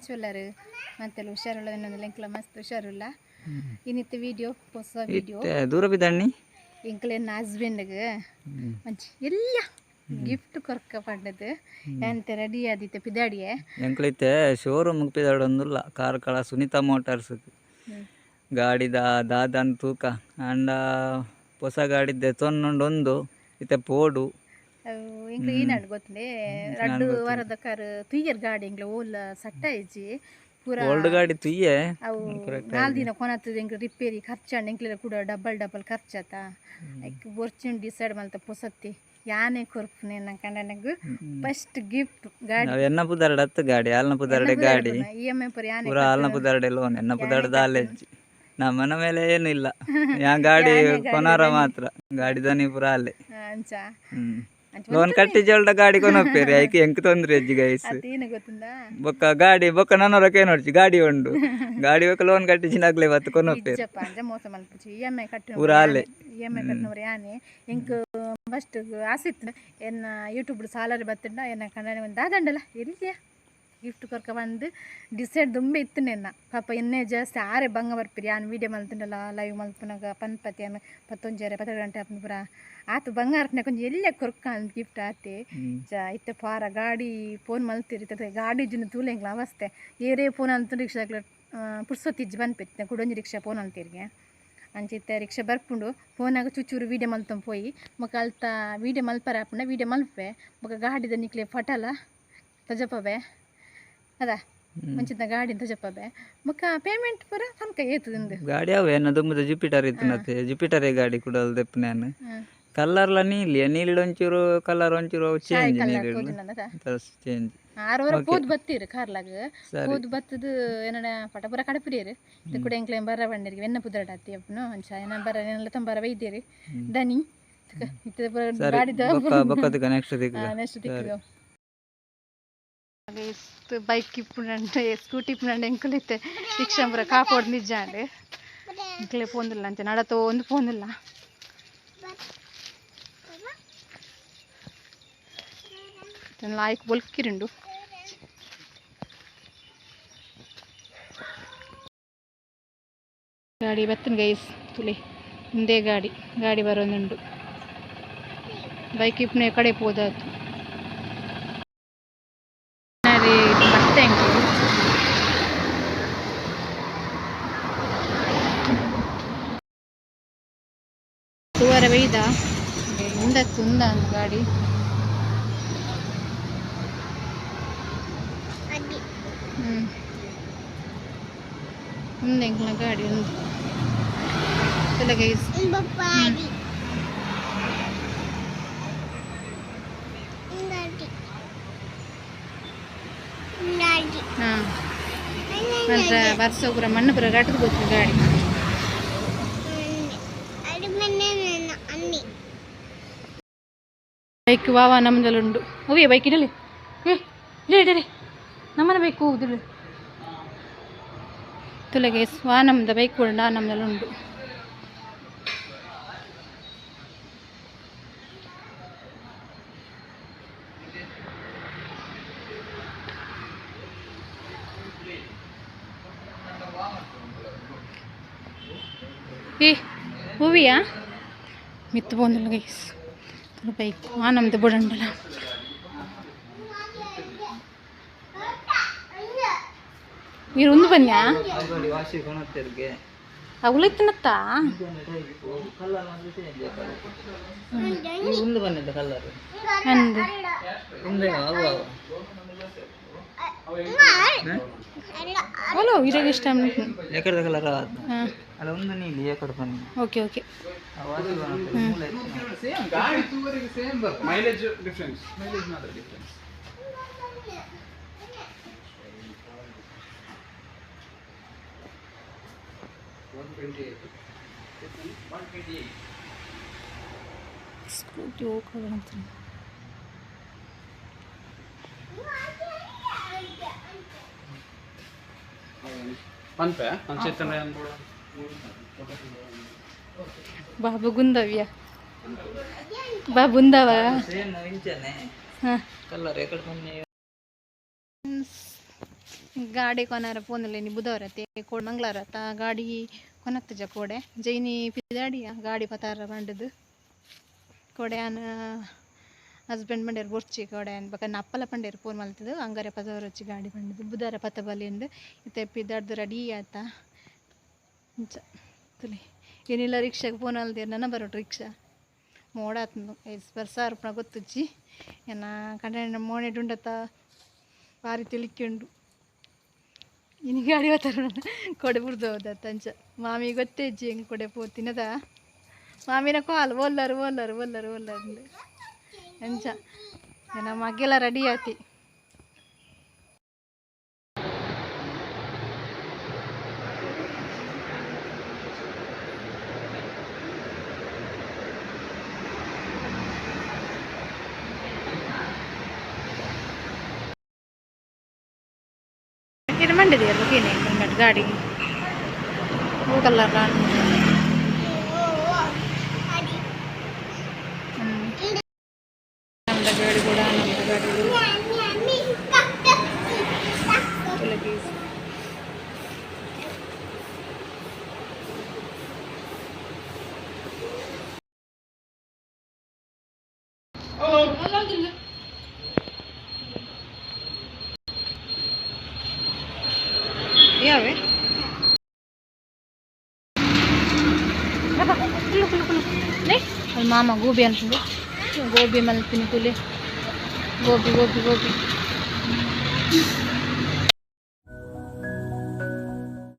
ಎಂಚುಲ್ಲರು ಮತ್ತೆಲ್ಲ ಹುಷಾರುಳ್ಳ ಇನ್ನೊಂದು ಎಂಕ್ಲ ಮಸ್ತ್ ಹುಷಾರುಲ್ಲ. ಇನ್ನಿತ್ತ ವಿಡಿಯೋ ಹೊಸ ವಿಡಿಯೋ. ಇತ್ತೆ ದೂರ ಬಿದ್ದಣ್ಣಿ. ಎಂಕ್ಲೆನ ಹಸ್ಬೆಂಡ್ಗೆ ಒಂಚಿ ಎಲ್ಲ ಗಿಫ್ಟ್ ಕೊರ್ಕ ಪಂಡದು ಎಂತ ರೆಡಿ ಆದಿತ್ತೆ ಪಿದಾಡಿಯೆ. ಎಂಕ್ಲೈತೆ ಶೋರೂಮ್ ಪಿದಾಡೊಂದುಲ್ಲ ಕಾರ್ಕಳ ಸುನೀತಾ ಮೋಟಾರ್ಸ್. ಗಾಡಿದ ದಾದನ್ ತೂಕ ಆಂಡ ಪೊಸ ಗಾಡಿದ್ದೆ ತೊನ್ನೊಂಡು ಒಂದು ಇತ್ತೆ ಪೋಡು. ಅವು ಎಂಕ್ಲೆ ಏನಾಂಡ್ ಗೊತ್ತುಂಡೆ, 2 ವಾರದ ಕಾರ್ ತುಯ್ಯರ್ ಗಾಡಿ ಎಂಕ್ಲೆ ಓಲ ಸಟ್ಟ ಇಜ್ಜಿ ಪೂರ. ಓಲ್ಡ್ ಗಾಡಿ ತುಯ್ಯೆ. ಅವು 4 ದಿನ ಕೊನತ್ತದ ಎಂಕ್ಲೆ ರಿಪೇರಿ ಖರ್ಚಾಂಡ್, ಎಂಕ್ಲೆ ಕೂಡ ಡಬಲ್ ಡಬಲ್ ಖರ್ಚಾತ. ಐಕ್ ಬೊರ್ಚಿನ್ ಡಿಸೈಡ್ ಮಲ್ತ ಪೊಸತ್ತಿ ಯಾನೆ ಕೊರ್ಪುನೆ ನನ್ನ ಕಂಡನಗ್ ಫಸ್ಟ್ ಗಿಫ್ಟ್ ಗಾಡಿ. ನಾವು ಎನ್ನ ಪುದರ್ಡ್ ಹತ್ತು ಗಾಡಿ, ಆಲ್ನ ಪುದರ್ಡೆ ಗಾಡಿ. ಇಎಂಐ ಪೂರ ಯಾನೆ. ಪೂರ ಆಲ್ನ ಪುದರ್ಡೆ ಲೋನ್, ಎನ್ನ ಪುದರ್ಡ್ ದಾಲೆಜ್ಜಿ. ನಮ್ಮನ ಮೇಲೆ ಏನಿಲ್ಲ. ಯಾ ಗಾಡಿ ಕೊನಾರ ಮಾತ್ರ, ಗಾಡಿ ದನಿ ಪೂರ ಅಲ್ಲೇ. ಅಂಚ. ಲೋನ್ ಕಟ್ಟಿ ಜೋಲ್ಡ ಗಾಡಿ ಕೊನೊಪ್ಪೇರಿ, ಐಕ್ ಎಂಕ್ ತೊಂದ್ರೆ ಅಜ್ಜಿ ಗೈಸ್. ಅದೇನು ಗೊತ್ತುಂದ? ಬೊಕ್ಕ ಗಾಡಿ ಬೊಕ್ಕ ನನ್ನ ನೋಡ್ಚಿ ಗಾಡಿ ಉಂಡು ಗಾಡಿ ಬೊಕ್ಕ ಲೋನ್ ಕಟ್ಟಿ ನಗ್ಲೆ ಬತ್ತು ಕೊನೊಪ್ಪೇರಿ. ಇಜ್ಜಪ್ಪ, ಅಂಚ ಮೋಸ ಮಲ್ಪುಚಿ. ಇಎಂಐ ಕಟ್ಟು. ಪೂರ ಅಲ್ಲೇ. ಇಎಂಐ ಕಟ್ಟಿನವ್ರು ಯಾನೆ. ಎಂಕ್ ಫಸ್ಟ್ ಆಸೆ ಇತ್ತು, ಎನ್ನ ಯೂಟ್ಯೂಬ್ ಸಾಲರಿ ಬತ್ತುಂಡ ಎನ್ನ ಕಂಡನೆ ಒಂದು ದಾದಂಡಲ ಎಲ್ಲಿಯ ಗಿಫ್ಟ್ ಕೊರ್ಕ ಬಂದು ಡಿಸೈಡ್ ದುಂಬೆ ಇತ್ತು. ನೆನ್ನ ಪಾಪ ಎನ್ನೆ ಜಾಸ್ತಿ ಆರೆ ಬಂಗ ಬರ್ಪಿರಿ. ಯಾನ್ ವೀಡಿಯೋ ಮಲ್ತುಂಡಲ ಲೈವ್ ಮಲ್ಪುನಾಗ ಪನ್ಪತಿ ಅನ್ನ ಪತ್ತೊಂಜರೆ ಪತ್ತೆರಡು ಗಂಟೆ ಆಪುಂಡು ಪೂರ ಆತು. ಬಂಗಾರಪ್ನ ಕೊಂಚ ಎಲ್ಲ ಕೊರ್ಕ ಅಂದ್ ಗಿಫ್ಟ್ ಆತೆ. ಚ ಇತ್ತೆ ಪಾರ ಗಾಡಿ ಫೋನ್ ಮಲ್ತಿರಿ. ಇತ್ತೆ ಗಾಡಿ ಇಜ್ಜಿನ ತೂಲೆ ಎಂಕ್ಲ ಅವಸ್ಥೆ. ಏರೇ ಫೋನ್ ಅಂತ ರಿಕ್ಷಾಕ್ಲ ಪುರ್ಸೊತ್ತಿಜ್ಜಿ ಪನ್ಪೆತ್ತೆ. ಕುಡೊಂಜಿ ರಿಕ್ಷಾ ಫೋನ್ ಅಂತೀರಿಗೆ ಅಂಚ ಇತ್ತೆ ರಿಕ್ಷಾ ಬರ್ಪುಂಡು. ಫೋನಾಗ ಚುಚ್ಚೂರು ವೀಡಿಯೋ ಮಲ್ತೊಂದು ಪೋಯಿ ಬೊಕ ಅಲ್ತ ವೀಡಿಯೋ ಮಲ್ಪರೆ ಆಪುಂಡ ವೀಡಿಯೋ ಮಲ್ಪೆ. ಬೊಕ ಗಾಡಿದ ನಿಕ್ಲೆ ಫಟಲ ತಜಪವೆ ಅದ ಮುಂಚಿತ ಗಾಡಿನ ತಜಪವೆ. ಬೊಕ ಪೇಮೆಂಟ್ ಪೂರ ತನಕ ಏತುಂದು. ಗಾಡಿ ಅವು ಎನ್ನ ದುಂಬುದ ಜುಪಿಟರ್ ಇತ್ತು, ಜುಪಿಟರೇ ಗಾಡಿ ಕೂಡ ದೆಪ್ಪು ನಾನು. ಕಲರ್ಲ ನೀಲಿ ನೀಲಿಡ್ ಒಂಚೂರು ಕಲರ್ ಒಂಚೂರು ಚೇಂಜ್, ನೀಲಿ ಚೇಂಜ್. ಆರವರೆ ಪೋದು ಬತ್ತೀರು ಕಾರ್ಲಾಗ. ಪೋದು ಬತ್ತದು ಏನಡ ಪಟ ಪೂರ ಕಡಪುರಿಯರು. ಇದು ಕೂಡ ಎಂಕ್ಲೆ ಬರ ಬಂಡಿರಿಗೆ ಬೆನ್ನ ಪುದರಡ ಅತ್ತಿ ಅಪ್ಪನು ಅಂಚ ಏನ ಬರ ಏನೆಲ್ಲ ತಂಬರ ಬೈದೇರಿ ದನಿ ಇತ್ತೆ ಪೂರ ಗಾಡಿದ. ಬೊಕ್ಕ ಬೊಕ್ಕದಕ್ಕೆ ನೆಕ್ಸ್ಟ್ ದಿಕ್ಕ. ನೆಕ್ಸ್ಟ್ ದಿಕ್ಕು. ಬೈಕ್ ಇಪ್ಪುಂಡ, ಸ್ಕೂಟಿ ಇಪ್ಪುಂಡ. ಎಂಕುಲು ಇತ್ತೆ ರಿಕ್ಷಾ ಪೂರ ಕಾಪೋಡ್ ನಿಜಾಂಡ್. ಎಂಕ್ಲೆ ಪೋಂದಿಲ್ಲ ಅಂಚೆ ನಡತೋ ಒಂದು ಪೋಂದಿಲ್ಲ. ಲಾಯ್ಕ್ ಬೊಲ್ಕಿರುಂಡು. ಗಾಡಿ ಬತ್ತನ್ ಗೈಸ್ ತುಲೆ. ಮುಂದೆ ಗಾಡಿ ಗಾಡಿ ಬರೋದುಂಡು. ಬೈಕ್ ಇಪ್ಪುನೆ ಕಡೆ ಪೋದಾತು ಬತ್ತೆ ಎಂಕುಲು. ತೂವರ ಬೈದ ಉಂದತ್ತು ಉಂದ ಅಂದ್ ಗಾಡಿ. ಉಂದು ಎಂಕ್ಲ ಗಾಡಿ ಉಂದು ತುಲೆ ಗೈಸ್. ಹಾಂ, ಮಾತ್ರ ಬರ್ಸ ಪೂರ ಮಣ್ಣು ಪೂರ ರಟ್ಟದು ಗೊತ್ತು ಗಾಡಿ. ಬೈಕ್ ವಾವ ನಮ್ಮದಲ್ಲುಂಡು. ಹೂವೆ ಬೈಕ್ ಇಡಲಿ. ಏ ಇಡಲಿ ಇಡಲಿ, ನಮ್ಮನೆ ಬೈಕ್ ಹೋಗುದಿಲ್ಲ. ತುಲೆ ಗೈಸ್, ವಾ ನಮ್ದ ಬೈಕ್ ಉಂಡ ನಮ್ಮದಲ್ಲುಂಡು. ಏ ಹೂವಿಯಾ ಮಿತ್ತು ಪೋಂದಿಲ್ಲ ಗೈಸ್. ಬೈಕ್ ಆ ನಮ್ದು ಬುಡಂಡಲ. ನೀರು ಒಂದು ಬನ್ಯಾ. ಗಾಡಿ ವಾಶಿ ಕೊನೊತ್ತೆರ್ಗೆ. ಅವುಲಿತ್ತನತ್ತ. ಕಲರ್ ಒಂದು ಚೇಂಜ್. ಉಂದು ಬಂದಿದ್ದ ಕಲರ್. ಅಂದು. ಉಂದೆ ಅವು ಅವು. ಹಲೋ, ಇರಾಗ ಇಷ್ಟ. ಎಕಡೆದ ಕಲರ್? ಹಾಂ. ಅಲ್ಲ, ಒಂದು ನೀಲಿ ಎಕಡೆ ಬನ್ನಿ. Okay okay. ವಾಶಿ ಕೊನೊತ್ತೆರ್. ಸೇಮ್ ಗಾಡಿ ತೂವರಿಗೆ ಸೇಮ್ ಬರ್ತದೆ. ಮೈಲೇಜ್ ಡಿಫ್ರೆನ್ಸ್, ಮೈಲೇಜ್ ಮಾತ್ರ ಡಿಫ್ರೆನ್ಸ್. ಸ್ಕೂಟಿ ಹೋಗೋಣ. ಪನ್ಪೆ ಚೇತನ. ಬಾಬು ಗುಂದವ್ಯ ಬಾಬು ಉಂದವ. ಸೇಮ್ ಇಂಚನೆ. ಹಾಂ. ಕಲರ್ ಎಕಡೆ ಬನ್ನಿ. ಗಾಡಿ ಕೊನಾರ ಪೋನುಲೆ ಇನಿ ಬುಧವಾರ ಕೋಡ್ ಮಂಗಳವಾರ ತಾ ಗಾಡಿ ಕೊನತ್ತುಜ ಕೋಡೆ ಜೈನಿ ಪಿದಾಡಿಯ ಗಾಡಿ ಪತಾರ ಪಂಡುದು ಕೋಡೆ ಆನ ಹಸ್ಬೆಂಡ್ ಮಂಡೇರು ಬೊರ್ಚಿ ಕೋಡೆ ಬೊಕ ಅಪ್ಪಲ ಪಂಡೇರು ಫೋನ್ ಮಲ್ತದು ಅಂಗಾರೆ ಪತವರೊಚ್ಚಿ ಗಾಡಿ ಪಂಡುದು ಬುಧಾರ ಪತ ಬಲಿಂದು ಇತ್ತೆ ಪಿದಾಡ್ದು ರೆಡಿ ಆತ ಇಂಚ ತುಲಿ ಏನಿಲ್ಲ ರಿಕ್ಷಾಗೆ ಫೋನ್ ಅಲ್ದಿರ ನನ್ನ ಬರೋಟು ರಿಕ್ಷಾ ಮೋಡಾತ್ನು ಐಸ್ ಬರ್ಸ ರೂಪಣ ಗೊತ್ತುಜ್ಜಿ ಎನ್ನ ಕಂಡ ಮೋಣೆ ಡುಂಡತ ಬಾರಿ ತಿಳಿಕ್ಯುಂಡು ಇನಿ ಗಾಡಿ ಹೋತಾರ ಕೊಡೆ ಬುಡ್ದು ಹೋದತ್ತ ಅಂಚ ಮಾಮಿ ಗೊತ್ತೇ ಇಜ್ಜಿ ಹೆಂಗೆ ಕೊಡೆ ಪೋತಿನದ ಮಾಮಿನ ಕಾಲ್ ಓಲ್ಲರು ಓಲ್ಲರು ಓಲ್ಲರು ಓಲ್ಲರು ಅಂಚ ನಮ್ಮ ಮಗ್ಗೆಲ್ಲ ರೆಡಿ ಆತಿ. ಇದು ಮಂಡಿದೆ ಏನೇ ಗಾಡಿ ಹೂ ಕಲರ್. ನಮ್ದ ಗಾಡಿ ಕೂಡ ನಮ್ದ ಗಾಡಿ ತುಲಗೀಸ್. ಯಾವೆ ಕುಲ್ಲು ಕುಲ್ಲು ಕುಲ್ಲು ಅಲ್ಲಿ ಮಾಮ ಗೋಬಿ ಅಂತಂದು ಗೋಬಿ ಮಲ್ತೀನಿ ತುಲಿ ಗೋಬಿ ಗೋಬಿ ಗೋಬಿ.